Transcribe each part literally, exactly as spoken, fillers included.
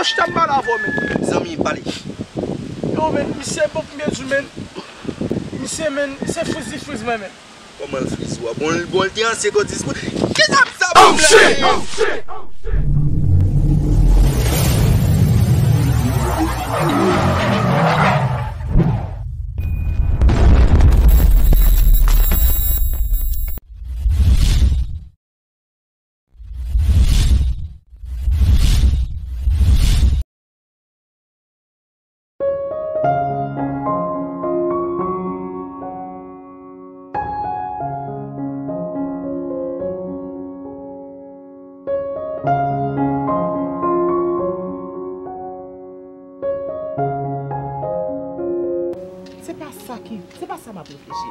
Chita m pale avè w, men. Zanmi, pale. Yo, men, misye bon pou mezou, men. Misye, men, se friz li friz mwen, men. Kòman l friz ou a? Bon, l- bon, l te ansyen kòdis pou. Kisa sa pou m la? Se pa sa ki, se pa sa m ap reflechi.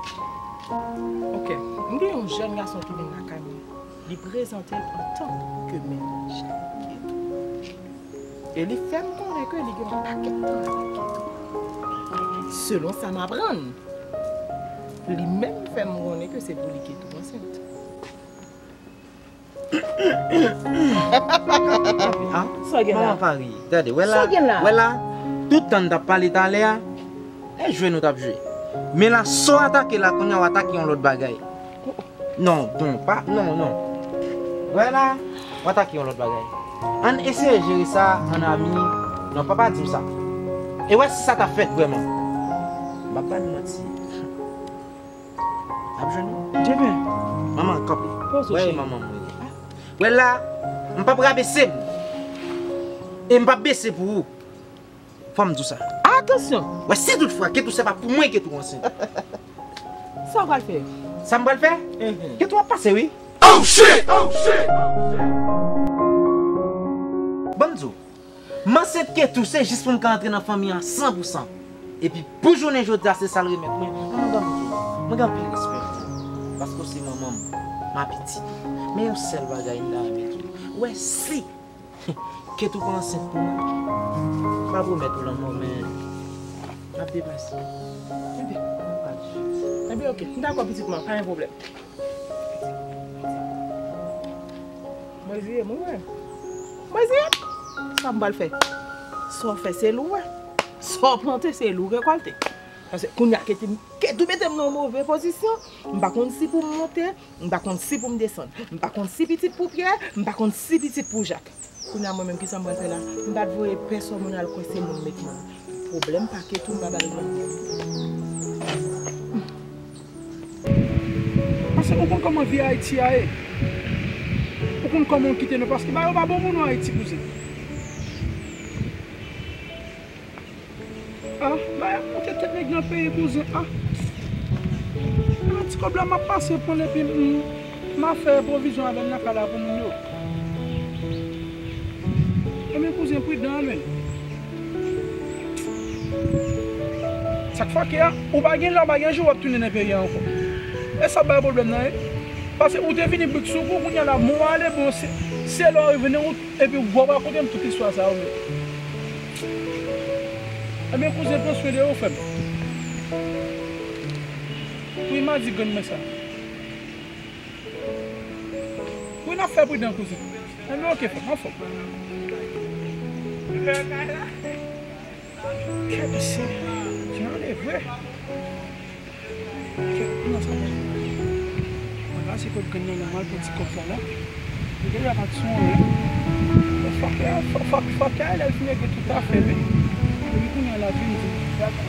Ok, m gen yon jèn gason ki vin lakay mwen. Li prezante l antanke mennaj Ketou. E li fè m konnen ke li gen yon pakèt tan avèk Ketou. Selon sa m aprann, li menm fè m konnen ke se pou li Ketou ansent. Ah, sa w gen la? Manman pa ri. Gade, wè la, sa w gen la? Wè la, tout tan n t ap pale talè a, e jwe nou t ap jwe. Men la, sa w atake la, kounye a w atake yon lòt bagay. Non, non, pa, non, non. Wè la, w atake yon lòt bagay. Ann eseye jere sa an ami. Non, papa di m sa. E wè si sa ta fèt vrèman. M ap ba nou manti. Ap jwenn ou. Djeven. Manman, kanpe. Poze w, wè, cheri. Manman m rele. Wè la, m p ap rabese m. E m p ap bese pou ou. Fò m di w sa. Atansyon! Wè, si toutfwa Ketou se pa pou mwen Ketou ansent. Sa w pral fè? Sa m pral fè? Mhm. Ketou ap pase, wi. Oh shit! Oh shit! Ban m di w. M ansent Ketou, se jis pou m ka antre nan fanmi an san pou san. Epi pou jounen jodi a, se sa l remèt mwen. Manman, ban m di w. Mwen gen anpil respè pou ou. Paske w se manman m. M apiti. Men yon sèl bagay m ta renmen di w. Wè, si Ketou pa ansent pou mwen. M pa pwomèt ou lanmò, men n ap deplase. Ebyen, m pa di. Ebyen, oke. M dakò, pitit mwen, pa gen pwoblèm. Mwen ziye m, wi, mwen. Mwen ziye m. Sa m pral fè? Sa w fè, se li w wè. Sa w plante, se li w rekòlte. Paske kounye a, Ketou, Ketou mete m nan yon move pozisyon. M pa konn si pou m monte, m pa konn si pou m desann. M pa konn si pitit pou Pyè, m pa konn si pitit pou Jak. Kounye a mwen menm, kisa m pral fè la? M pa t voye pèsòn moun al kwè se moun met moun. Pwoblèm pa Ketou, m pa ba l pwoblèm. Paske ou konn kòman vi Ayiti a ye. Ou konn kòman w kite nou, paske bagay yo pa bon pou nou Ayiti, kouzen. Ah, bagay ap monte tèt nèg nan peyi, kouzen. Ah. Ah, ti kòb la m ap pase pran l epi m, m a fè pwovizyon avè l nan kay la pou moun yo. Ebyen, kouzen, pridan, men. Sa k fake a, ou pa gen lè, ou pa gen jou w ap tounen nan peyi a ankò. E sa bay pwoblèm nan, wi. Paske ou te vini brik sou kou, kounye a la, mwen ale, bon, se, se lè w revini, ou Epi w pral konte m tout istwa sa yo menm. Ebyen, kouzen, pran swen de ou, frè m. Wi, m a di grann mwen sa. Wi, n ap fè pridan, kouzen. Ebyen, oke, frè m, anfòm. Kèt, mesye, jan ale vre. Kèt, kouman sa ye? Mwen pase kot grann nan, mwen al pran ti kòb sa la. Li deja pa t sou anyen. Fòk, fòk, fòk, fòk, lè l fin regle tout afè li. Epi kounye a l ap vin di m, dakò.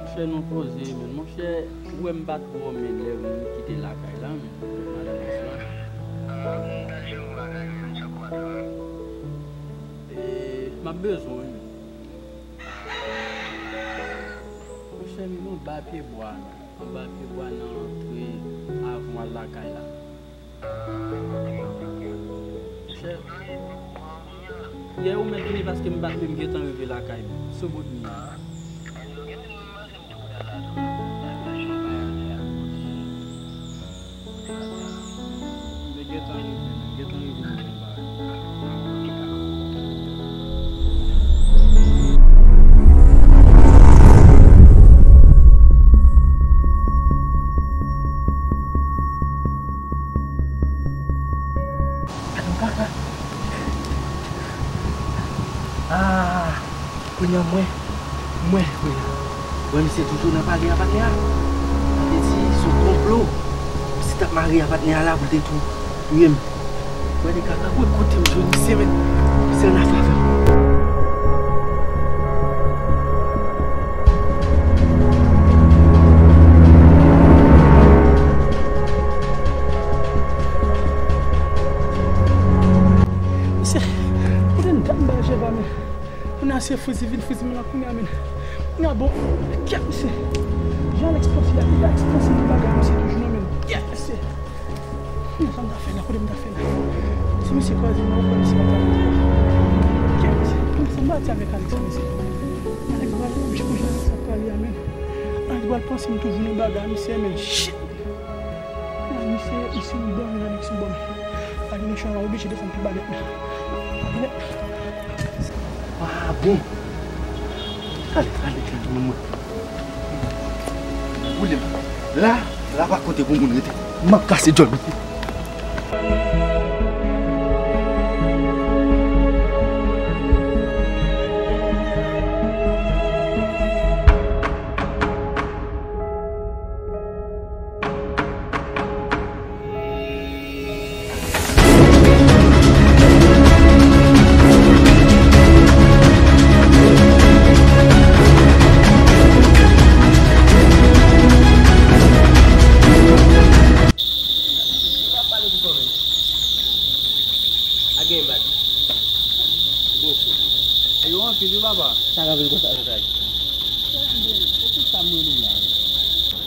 Monchè, nou poze, men monchè, ou wè m pa t gwo men lè m kite lakay la, men, madanm Aslan. E, m ap bezwen w, wi. Monchè, m anba pye bwa, anba pye bwa nan antre avan w al lakay la. Monchè, yè ou mèt vini paske m pa t menm gentan rive lakay mwen. Sou bout mi a. Mwen gentan rive, mwen gentan rive, mwen gentan rive. Adan kaka. Ah, kounye a mwen, mwen, kounye a. Mwen, misye toujou nan pale a patnè a. Sa vle di, se yon konplo. Misye t ap mare a patnè a la pou l te tou touye m. Mwen, de kaka, mwen kote m jwenn misye, men. Misye nan afè avè m. Misye, kote m t ap bay jeba, men. Kounye a se frizi, vin frizi, men la kounye a, men. Kounye a, bon, kèt, misye. Jan Alex panse a, li pa ekspanse nan bagay, misye, toujou nan men. Kèt, misye. Kounye a, sa m ta fè la, kote m ta fè la? Si misye kwaze m la, ou kwè misye pa ta rete la? Kèt, misye, kounye a, sa m pati avèk Alex, misye. Alex pral, jan Alex ap pale a, men. Alex pral panse m toujou nan bagay, misye, men. Shit! Ay, misye, misye, m dòmi la, misye, m dòmi. Ay, misye, m oblije desann pi ba nèt, men. Ah, bon. Ale, ale, ale, moun mwen. Boule m. La, la pa kote pou moun rete. M ap kase djòl misye. Yo anpil wi papa. Sa k anpil konsa? Sa k anpil? E pou sa m rele w la.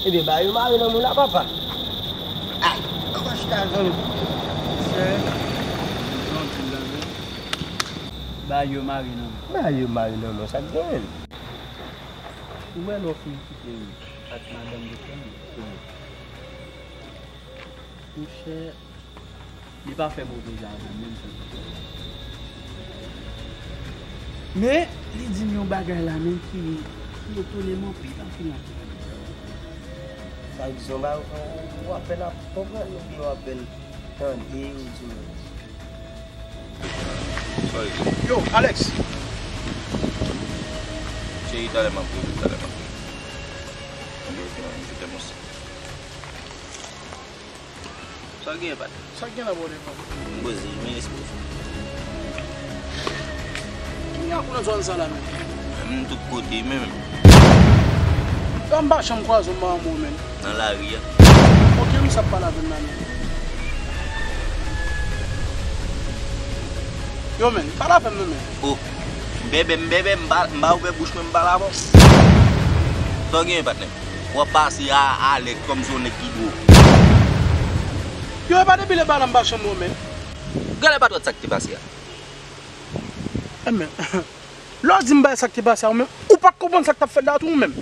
Ebyen, ba yo mare nan mwen la, papa. Ay, papa chita zanmi. Monchè, jan w di l la menm. Ba yo mare nan mwen. Ba yo mare nan mwen, sa k genyen? Ou wè lè w fin kite m ak madanm doktè m, monchè, li pa fè move jan avè m menm jan. Men, li di m yon bagay la menm ki, ki etone m anpil, anpil, anpil, anpil. Sa vle di se yon bagay ou, ou apèn ap konprann oubyen ou apèn tande ou di mwen? Yo, Alex. Cheri, talè m ap rele, talè m ap rele. Anben, ok, man, je t'aime aussi. Sa w genyen, patnè? Sa k gen la, bòdè, man? M poze, men espri. Kounye a, ou nan zòn sa la menm? M tout kote, men menm. Sa m pa janm kwaze w, m pa wè w, men. Nan lari a. Ok, m sa pale avè m la, men. Yo, men, pale avè m, non, men. Oh, m bèbè, m bèbè, m pa, m pa ouvè bouch mwen, m pale avè w. Sa w genyen, patnè? W ap pase a, alèz kòmsi w nèg ki dwo. Yo, e pa depi lè bagay la m pa janm wè w, men. Genlè pa t wè sa k te pase a. Enben, lè w di m bagay sa k te pase a, ou menm, ou pa t konprann sa k t ap fèt la tou, ou menm.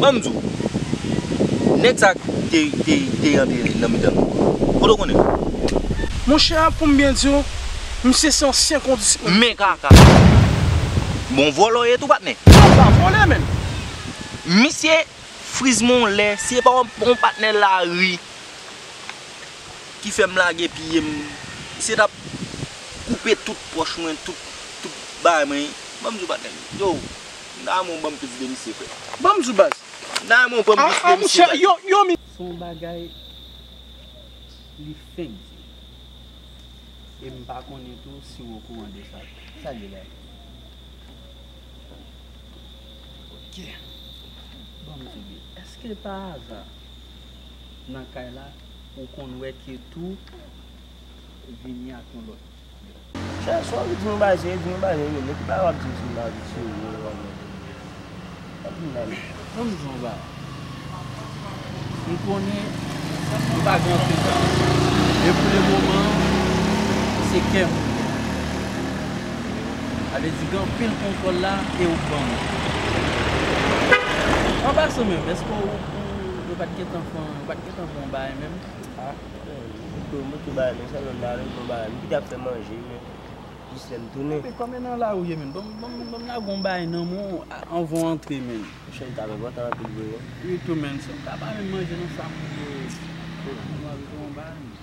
Ban m di w, nèg sa te, te, te antre nan mitan nou. Kote w konnen? Monchè, pou m byen di w, misye se ansyen kondisip mwen. Men kaka. Bon, vòlò w ye tou, patnè. Non, pa vòlè, menm. Misye friz mwen yon lè, si e pa yon, yon patnè lari ki fè m lage pye m, misye t ap koupe tout pòch mwen, tout, tout bagay mwen. Ban m di w, patnè. Yo, m ta renmen w ban m plis de misye, frè. Ban m di w, baz. M ta renmen w ban m plis de misye, baz. Yo, yo, mi- Se yon bagay li fenk di. E m pa konnen tou si w okouran de sa. Sa l ye la? Ok. Ban m di w byen. Èske pa aza nan kay la ou konn wè Ketou vini ak yon lòt? Chè, si w anvi di m yon bagay serye, di m yon bagay serye, men ki bagay w ap di m si m pa anvi di serye, w ap di m nan men. Ban m di w yon bagay. M konnen m pa gen anpil tan. Men pou le moman, se kè m. Sa vle di gen anpil kontwòl la e ou k ban mwen. An pasan menm, èske ou, ou, ou pa t gentan fè, ou pa t gentan fè yon bagay menm? Ah, mwen tou, mwen tou bagay, men sèlman m ta renmen yon bagay. M ki t ap fè manje, men jis lè m tounen. Men kòman nan la ou ye, menm? Ban m, ban m, ban m lage yon bagay nan men w a-, anvan w antre, menm. Chè, li t ap enpòtan anpil vre, wi. Wi tou, menm, si m ta pa menm manje nan sa pou yo. Mwen ap jwe yon bagay, menm.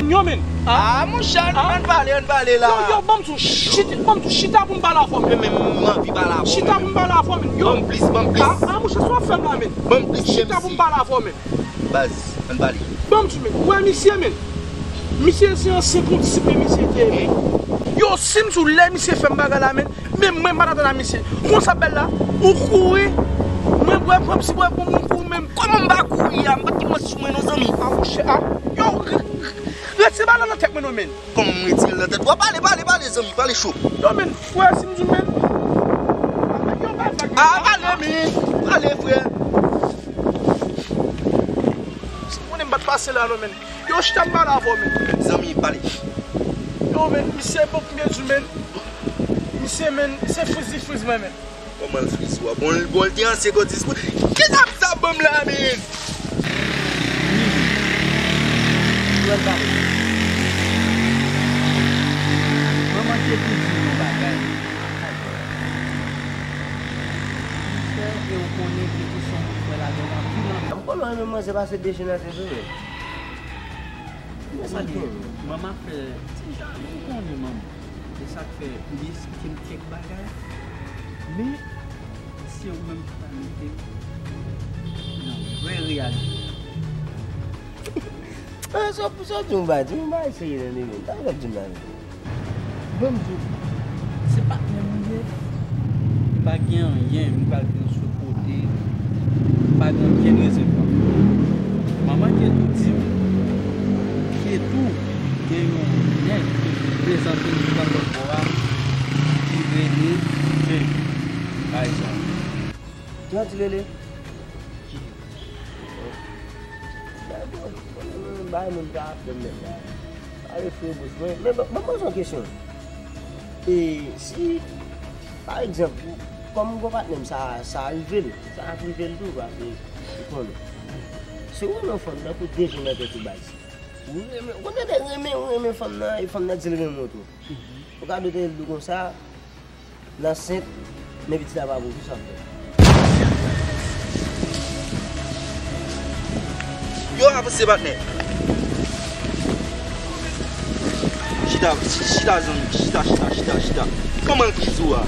Yo, men. Ah, monchè, ann, ann pale, ann pale la. Yo, yo, ban m di w, chita, ban m di w, chita pou m pale avè w, men. Men, men, m anvi pale avè w, men. Chita pou m pale avè w, men. Yo. Ban m plis, ban m plis. Ah, ah, monchè, sa w ap fè m la, men. Ban m plis, chita pou m pale avè w, men. Baz, ann pale. Ban m di w, men. Ou wè misye, men. Misye se ansyen kondisip, men misye te, men. Yo, si m di w, lè misye fè m bagay la, men. Men mwen m pa t atann a misye. Konsa bèl la, ou kouri. Mwen bwè, pran ti bwè pou mwen kouri menm. Kòman m pa kouri a? M pa t gen mwen sou mwen non, zanmi. Ah, monchè, ah. Yo, re-, re-, retire bagay la nan tèt mwen non, men. Kòman m retire l nan tèt ou a? Pale, pale, pale, zanmi, pale cho. Yo, men, frè, si m di w, men. Ah, pale, men. Pale, frè. Si konnen m pa t pase la non, men. Yo, chita m pale avè w, men. Zanmi, pale. Yo, men, misye bon pou byen di, men. Misye, men, se friz li friz mwen, men. Kòman l friz ou a? Bon, bon, l te ansyen kondisip. Ki zam sa ban m la, men? Wi. Ou wè l pale. Manman Ketou di m yon bagay. Monchè, e ou konnen Ketou se yon moun k kwè ladan l anpil, anpil. M konn renmen manzè pase Dejena, se vre. Men sa k gen? Manman fè ti jalou, ou konnen manman. Se sa k fè li esplike m kèk bagay. Men, se ou menm ki pral mete m nan vrè reyalite. Ah, sa, sa w di m pa di m pa eseye nan li menm. Sa w ap di m la menm? Bon, m di w, se patnè m li ye. M pa gen anyen, m pral pran sou kote. M pa gen okenn rezèvman. Manman Ketou di m, Ketou gen yon nèg ki prezante li nan lòt bò a, ki rele Jay. Bay sa. Jan ti rele? Bay moun ta ap fè m menm la. Pale fre bouch mwen. Men ban, ban m poze yon kesyon. E si, pa egzanp, kòm gwo patnè m sa, sa rive l, sa ap rive l tou, paske ou konnen. Si w renmen yon fanm tankou Dejena nan tèt ou baz. Ou renmen, ou konnen lè renmen, ou renmen fanm nan, e fanm nan di l renmen w tou. Ou ka dote l tou konsa, l ansent, men pitit la pa pou ou, kisa w ap fè? Yo, avanse, patnè. Chita, chita, zanmi, chita, chita, chita, chita. Kòman l friz ou a?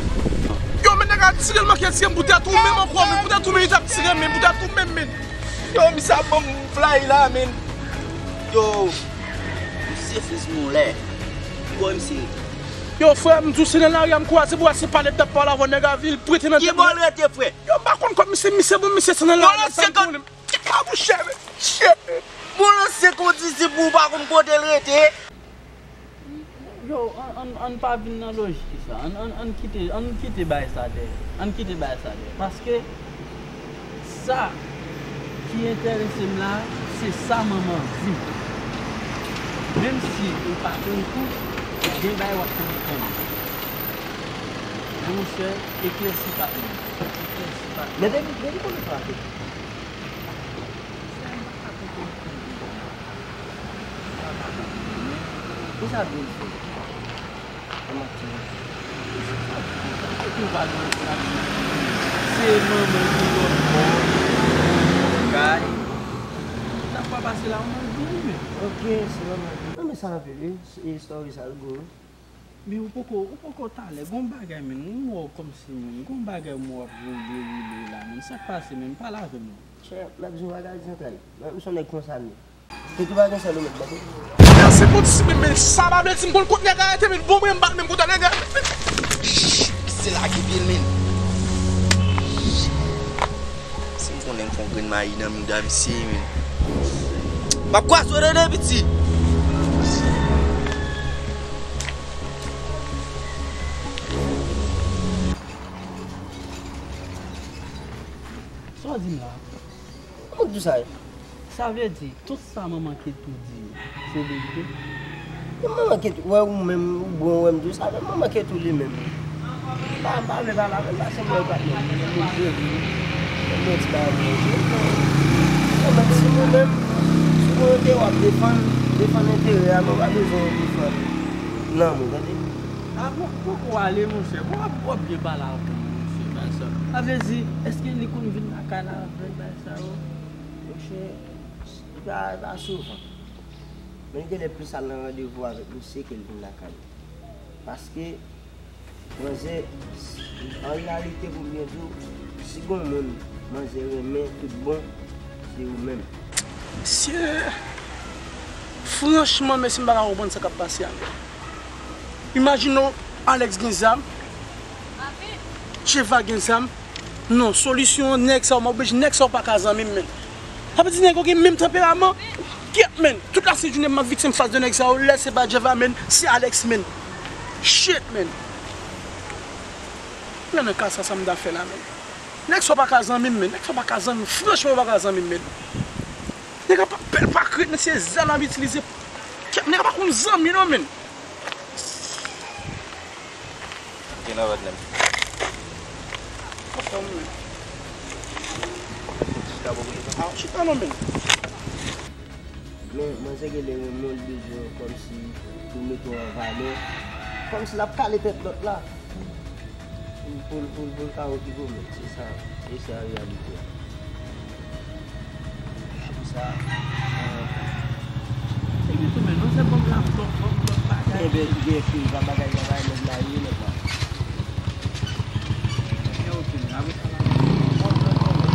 Yo, men nèg la tire l, manke tire m poutèt ou menm ankò, men poutèt ou menm, li t ap tire m, men poutèt ou menm, men. Yo, misye ap ban m flay la, men. Yo, misye friz m yon lè. Ki bò misye rete? Yo, frè, m di w, se nan lari a m kwaze pou w, se pale t ap pale avè nèg la, vin prete nan tèt mwen. Ki bò l rete, frè? Yo, m pa konn kot misye, misye bon, misye se nan lari a, sa m konnen. Kaka bouche, mesye. Bon, l ansyen kondisip ou pa konn kote l rete. Yo, ann, ann, ann pa vin nan lojik sa. Ann, ann, ann kite, ann kite bagay sa dèyè. Ann kite bagay sa dèyè. Paske sa ki enterese m la, se sa manman di m. Menm si ou pa konn tou, gen bagay w ap konn kanmenm. Men monchè, eklèsi pa t menm. Eklèsi pa t menm. Men depi, depi kote frape? Kisa vle l fè? An mati. Kisa sa di konsa? Kote w pa gen ansanm? Se manman ki lòt bò, kay. Sa pa pase la, ou mal vini, men. Ok, se manman ki. Non, men sa anpil, wi. E story sa l gwo, wi. Men ou poko, ou poko talè. Gon bagay, men. M wè w kòmsi, men. Gon bagay m wè w ap woule, woule la, men. Sa k pase, men? Pale avè m, non. Chè, m ap di w bagay zantray. Mwen, m se yon nèg konsa m ye. Ketou pa gen sèl ou mèt bande. Se pou ti men, men sa pa vle di m konn kot nèg a rete, men bon, mwen m bat menm kontan nèg a. Se la ki pil men. Si m konnen m fon grenn mayi nan mouda misye, men. M ap kwaze w tande, piti. Sa w di m la? Kòman w di sa ye? Sa vle di, tout sa manman Ketou di, se verite? Men manman Ketou, wè ou menm, ou bon, wè m di w sa, men manman Ketou li menm. M pa, m pa vle pale avè l, paske m wè l pa t menm, li vle vin. Mwen ti bagay mwen di. Mwen menm, si nou menm, si nou te w ap defann, defann enterè a, nou pa bezwen defann lanmou, tande? A, bon, poko ale, monchè. Bon, w ap, w ap byen pale avè m, monchè, bagay sa. Sa vle di, èske li konn vin lakay la avèk bagay sa yo? Monchè, li pa, li pa souvan. Men li genlè plis al nan randevou avèk misye ke l vin lakay. Paske, manzè, an reyalite, pou m byen di w, si gon moun, manzè renmen tout bon, se ou menm. Mesye, franchman, mesye, m pa ka konprann sa k ap pase a, men. Imajine w, Alex gen zam, Jeva gen zam. Non, solisyon an, nèg sa yo, m oblije, nèg sa yo pa ka zanmi m, men. Sa vle di nèg yo gen menm tanperaman? Gyèt, men. Tout lasent jounen m ap viktim fas de nèg sa yo, lè se pa Jeva, men, se Alex, men. Shit, men. Lè nan ka sa, sa m ta fè la, men. Nèg sa yo pa ka zanmi m, men. Nèg sa yo pa ka zanmi m. Franchman, yo pa ka zanmi m, men. Nèg la pa bèl, pa krèt, men se zam l ap itilize. Nèg la pa konn zanmi, non, men. Gen nan vant menm. Anfòm, men. Chita bò kote sa. Ah, chita non, men. Men, manzè gen lè renmen w, li bezwen kòmsi pou mete w an valè. Kòmsi l ap kale tèt lòt la. Pou, pou, pou, pou l ka okipe w, men. Se sa, se sa reyalite a. Sa, eh, se ki tou, men, non, se bon laptop, bon, bon bagay. Enben, ki gen fil, pa bagay, pa bagay, nèg la, ye, nèg la. Ebyen, ok, men, apre sa, la, bon, bon, bon, bon.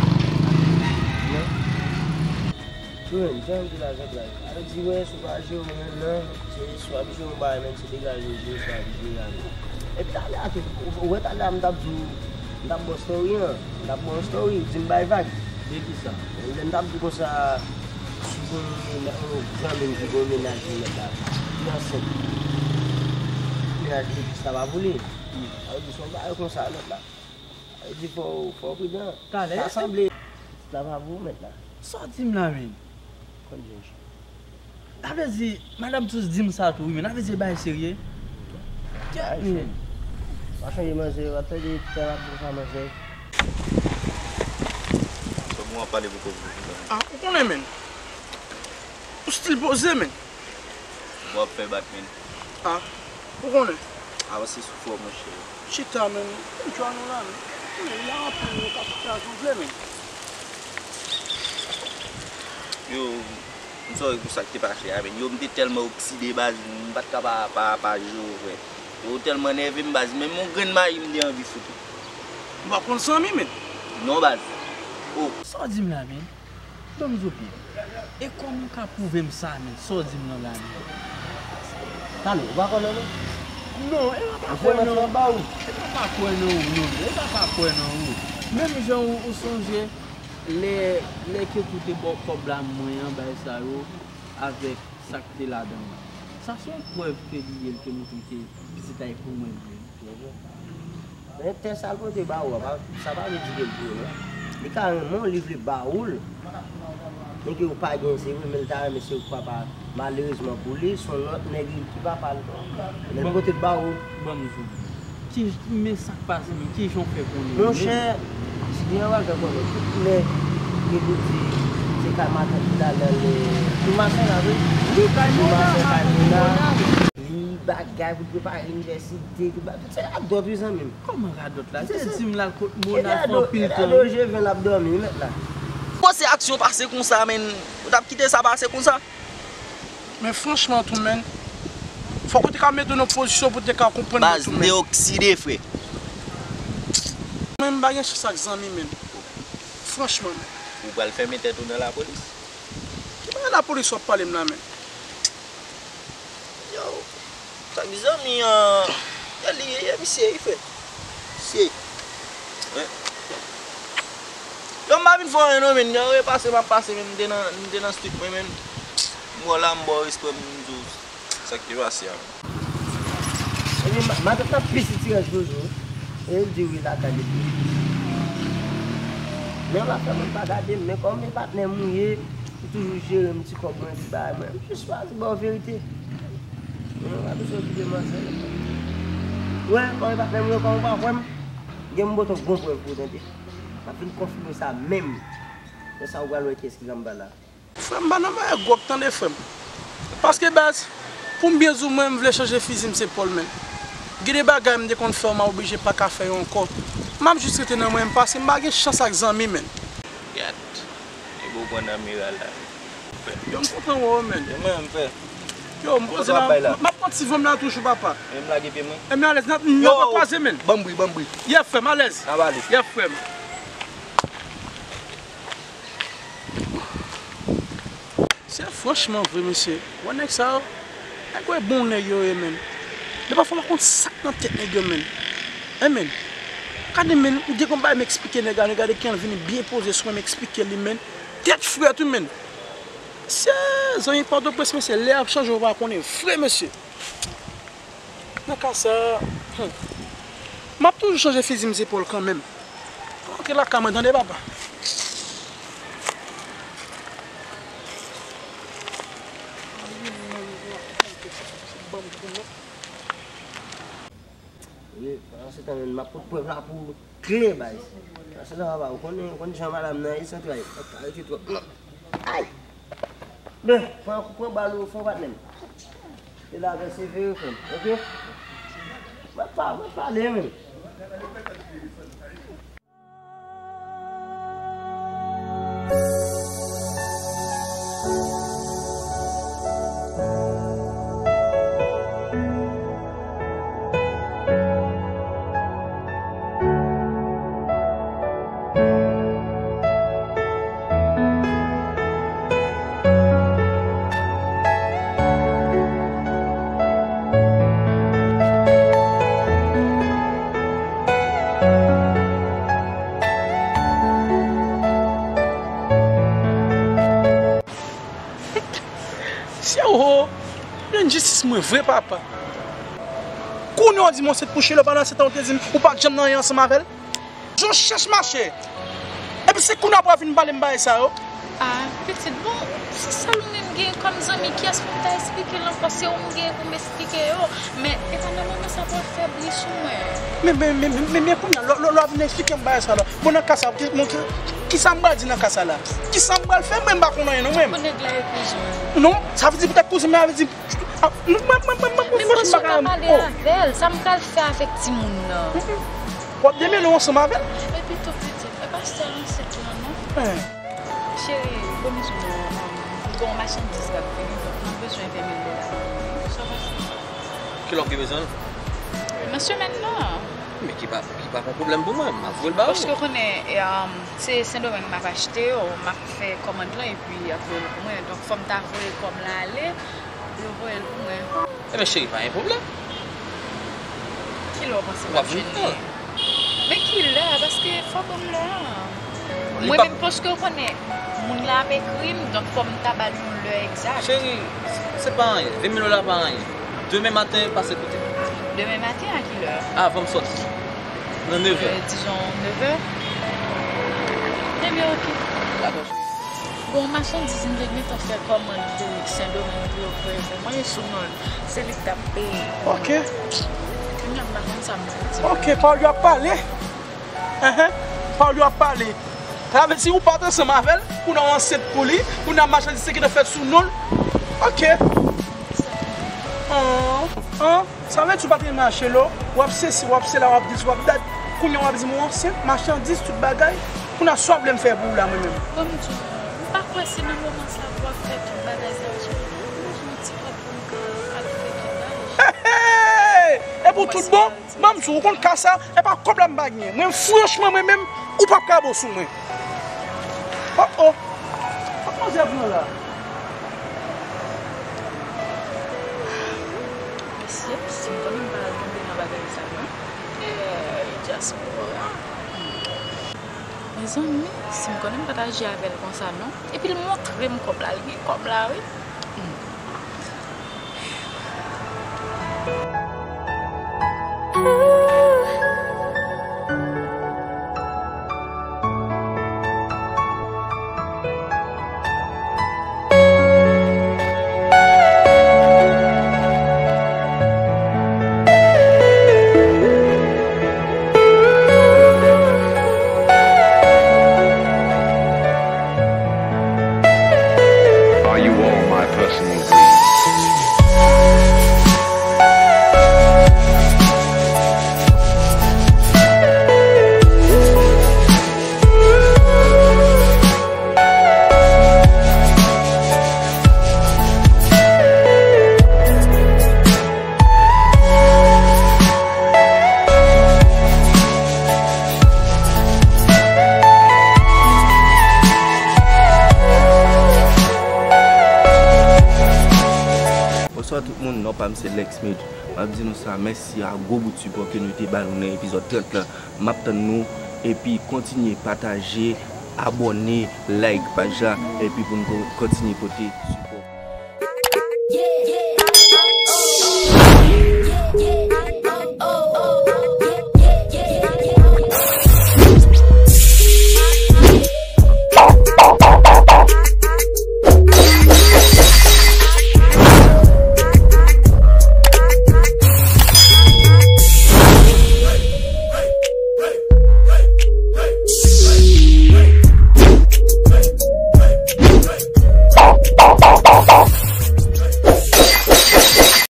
Wi, jan m di la, jan m di la. Sa vle di, wè, si w pa jere w menm nan, se swa m jere yon bagay, men se degaje w jere sa, m jere a, non. Epi talè a tou, ou, ou wè talè a m t ap di w, m t ap ba w story an, m t ap ba w story, di m bay vag. De kisa? Lè m t ap di w konsa, si gen yon zanmi m ki gen yon mennaj li mèt la, ki ansent. Mennaj li sa pa pou li. Sa vle di se yon bagay konsa nèt la. Sa vle di fò, fò w pridan. Talè. Sa sanble. Sa pa pou ou mèt la. Sa w di m la, men? Konn jan. Sa vle di, madanm Tous di m sa tou, wi, men sa vle di bagay serye. Kèt, men. Pa chanje manzè, w ap tande tè w ap di sa manzè. Kòman w ap pale pou kòb ou? Ah, ou konnen, men. Ou still poze, men. W ap fè bat, men. Ah, ou konnen. Avanse sou fò, monchè. Chita, men. Enjoy nou la, men. Men, la anpil, nou ka fè sa jan w vle, men. Yo, m sòri pou sa k te pase a, men. Yo, m te tèlman okside, baz, m pa t ka pa, pa, pa jere w, frè. Yo tèlman nève m, baz, menm yon grenn mayi m te anvi fout ou. M pa konn zanmi, men. Non, baz. Oh. Sa w di m la, men? Ban m di w byen. E kòman w ka pwouve m sa, men? Sa w di m nan la, men? Talè, ou pa kwè nan mwen? Non, e pa pa kwè nan ou. E pa pa kwè nan ou, non. E pa pa kwè nan ou. Menm jan ou, ou sonje lè, lè Ketou te ba w kòb la mwen an, bagay sa yo, avèk sa k te ladan l. Sa se yon prèv ke li ye, l te montre ke pitit la e pou mwen li ye. Men tè sa l pote ba ou a, pa, sa pa vle di ke l pou ou, non. Li ka renmen w, li vle ba ou l. Men ke ou pa gen, se vre, men l ta renmen se ou k papa. Malerezman pou li, se yon lòt nèg ki papa l. Men l pote l ba ou. Ban m di w. Ki, men sa k pase menm, ki jan w fè konnen? Monchè, si gen yon bagay konnen, tout lè, ke yo di, se kay matant li t al nan le, tou masen la, wi. Tou masen, kay Mona. Li bagay pou l prepare inivèsite, tout bagay. Tout se radòt, wi, zanmi m. Kòman radòt la? Li te di m l al kot Mona fè anpil tan. Epi radòt, je ven l ap dòmi, wi, mèt la. Fò se aksyon pase konsa, men ou t ap kite sa pase konsa? Men franchman tou, men, fòk ou te ka mete w nan pozisyon pou w te ka konprann mwen tou, men. Baz, m te okside, frè. Mwen, m pa gen chans ak zanmi, men. Franchman, men. Ou pral fèmen tèt ou nan lapolis? Ki bagay lapolis w ap pale m la, men? Mezanmi, an, e li ye, ye misye, wi, frè. Misye. Wi. Yo, m pa vin fè anyen non, men, yo, repase, m ap pase, men, m te nan, m te nan street mwen, men. M wè w la, m ba w respè, m di w sa k te pase a. Epi, ma-, matant la pis ti rès Jojo. E l di wi lakay li tou. Men w ap fè moun pa gade m, men kòm e patnè m ou ye, ou toujou jere m ti kòb mwen, ti bagay mwen. M jis chwazi ba w verite. Men w pa bezwen okipe manzè. Wè, kòm e patnè m ou ye, kòm ou pa kwè m, gen m pote yon bon prèv pou ou tande. M ap vin konfime sa menm. Lè sa ou pral wè kiyès ki anba la. Frè m, m pa nan bagay gwòg, tande, frè m. Paske, baz, pou m byen di w, mwen, m vle chanje fizi m, se pòl, men. Gen de bagay m te konn fè, m a oblije pa ka fè yo ankò. M ap jis rete nan mwen, m pase, m pa gen chans ak zanmi, men. Gad, nèg ou pran nan miray la. Yo, m kontan wè w, men. Yo, mwen, m fè. Yo, m poze la, m ap pran ti van m la toujou, papa. Men m lage pye mwen. E m alèz, n ap, n ap kwaze, men. Ban m bri, ban m bri. Yeah, frè m, alèz. N ap ale. Yeah, frè m. Se franchman vre, mesye. Wè nèg sa yo. Nèg yo e bon nèg yo ye, men. Men pafwa m pa konn sa k nan tèt nèg yo, men. Hein, men. Gade, men, ou gen konn bagay m eksplike nèg la, nèg la de ki an vini byen poze sou mwen, m eksplike li, men. Tèt frèt, wi, men. Se zanmi Pòtoprens, mesye, lè ap chanje, ou pa konnen vre, mesye. Nan ka sa, hmm, m ap toujou chanje fizi m zepòl kanmenm. Antre lakay mwen, tande, papa. Wi, pandan se tan menm, m ap pot prèv la pou klè bay. Pandan se tan, papa, ou konnen, ou konnen jan madanm nan ye, san tray, pa ka rete twòp, non. Ay! Ben, pran, pran bal ou, fò patnè m. E la, ben, se vre, frè m, oke? Mwen pa, mwen pale, men. Sye o, jwenn jistis mwen vre, papa. Kounye a w di m w ansent pou Shelo, pandan se tan w te di m ou pa t janm nan anyen ansanm avè l. Jan w chèch mache. Epi se kounye a w ap vin pale m bagay sa yo. Ah, pitit, bon, se sèl ou menm gen kòm zanmi, kiyès pou m ta eksplike l ankò? Se ou m gen pou m eksplike yo. Men, e pa nan moman sa pou w ap fè bri sou mwen. Men, men, men, men, men, men kounye a, lè, lè, lè w ap vin eksplike m bagay sa la. Bon, nan ka sa, ki, bon, ki, kisa m pral di nan ka sa la? Kisa m pral fè? Mwen, m pa konn anyen, non, mwen. Pou nèg la e kouzin w. Non, sa vle di poutèt kouzin m, sa vle di, ah, mwen, mwen, mwen, mwen, mwen, men m pa ka pale avè l, sa m pral fè avèk timoun nan? W ap demele w ansanm avè l? Epi tou pitit, e pa sèl ansent lan non. Cheri, bon, m di w, m gen yon machandiz k ap vini, donk m ap bezwen ven mil dola. Sa w panse? Kilè w gen bezwen l? Nan semèn nan. Men ki pa, ki pa yon pwoblèm pou mwen, m ap voye l ba ou. Paske w konnen, e, um, se Sendomeng m ap achte yo, m ap fè kòmand lan epi y ap voye l pou mwen. Donk fò m ta voye kòb la ale, pou yo voye l pou mwen. Ebyen cheri, pa gen pwoblèm. Kilè w panse m ap jwenn li? Men kilè? Paske fò ban m lè a. Mwen menm, paske w konnen, moun la ap ekri m, donk fò m ta ba l yon lè egzak. Cheri, se pa anyen. Ven mil dola pa anyen. Demen maten, pase kote m. Demen maten a kilè? Avan m sòti. Nan nevè. Euh, dizon nevè. Ebyen, oke. Dakò, cheri. Bon, machandiz m te gentan fè kòmand pou Sendomeng pou yo voye pou mwen sou non l. Se li k t ap peye. Oke. Kounye a m pa konn sa m pou di. Oke, pawòl yo ap pale. Enhen. Pawòl yo ap pale. Sa vle di ou pa t ansanm avè l, kounye a w ansent pou li, kounye a machandiz te gentan fèt sou non l. Oke. An, an. Sa vle di ou pa t renmen Shelo, w ap sesi, w ap sela, w ap dis, w ap dat. Kounye a w ap di m ou ansent, machandiz, tout bagay. Kounye a sa w ap vle m fè pou ou la, mwen menm? Bon, m di w, m pa kwè se nan moman sa pou w ap fè tout bagay sa yo, cheri. M bezwen yon ti kòb pou m ka al fè tout bagay. Hey, hey! E pou tout bon? Ban m di w, ou konn ka sa, e pa kòb la m pa genyen. Mwen, franchman, mwen menm, ou p ap ka bon sou mwen. Oh, oh. Sa manzè pran la? Mesye. M konnen m pa al tonbe nan bagay sa non. Ey, dyaspora. Mezanmi, si m konnen m pa t aji avè l konsa non. Epi l montre m kòb la, l gen kòb la wi. Are you all my personal dreams? Bonswa tout moun, non pa m se Lexmid. M ap di nou sa, mèsi a gwo bout sipò ke nou te ba nou nan epizòd trant lan. M ap tann nou, epi kontinye pataje, abòne, like paj la, epi pou n ko-, kontinye pote sipò.